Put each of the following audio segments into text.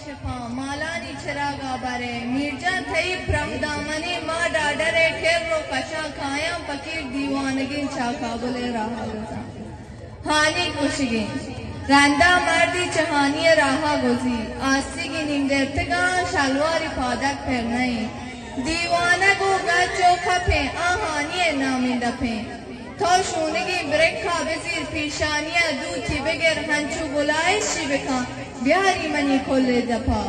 شپاں مالانی چراگا برے، میرجان تئی پرمدامنی ما ڈاڈرے کر و کشاں کایاں پکیر دیوانگیں چاکابلے راہا گوزاں۔ ہانی کشگیں رندا مردی چہ ہانی راہا گوزی، آستیگی نیم درتگاں شلواری پادک پر نئیں۔ دیوانگ و گج و کپیں آ ہانی نامیں دپیں۔ تو شونگیں برکا بزیر پیشانیا دوتی بگر ہنچو گلائشی بکن بیاری منی کلے دپا۔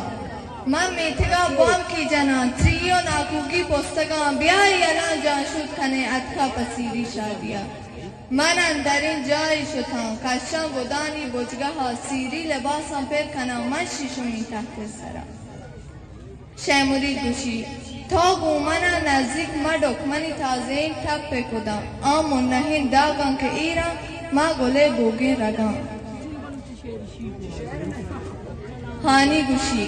من میتگا بانکی جناں تری و ناکوگی پستگاں بیاری الان جان شد کنے اتکا پسیری شادیا۔ من اندرین جاہی شتاں کشاں گدانی بجگہا سیری لباساں پر کناں من شیشمیں تخت سرا۔ شے مرید گوشی، تو گوں من ء نزیک مہ ڈک، منی تازیں ٹپ ء کداں، آ منہیں داگاں کہ ایراں، ما گل ء بوگیں رگاں۔ ہانی گوشی،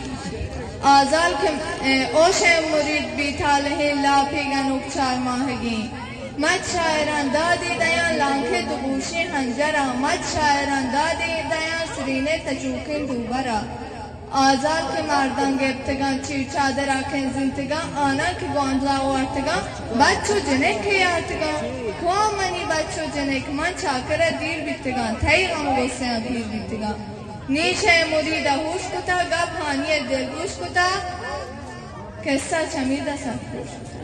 آزال کہ، او شے مرید بی تالہیں لاپی گنوک چار ماہگیں۔ مچ شاعراں دادے دیاں لانکے دو گوشیں ہنجراں، مچ شاعراں دادے دیاں سرینے تچوکیں دوبرا۔ آزال کہ مرداں گپتگاں، چیر چادرا کنزینتگاں، آناں کہ گوانزا وارتگاں، بچ و جنک کہ یارتگاں۔ کواں منی بچ و جنک، من چاکرا دیر بیتگاں، تئی غم و غصہاں پیر بیتگاں۔ نی شے مریدا ہوش کتا، گپ ہانی دلگوش کتا، قصہ چمیدا سرپوش کتا۔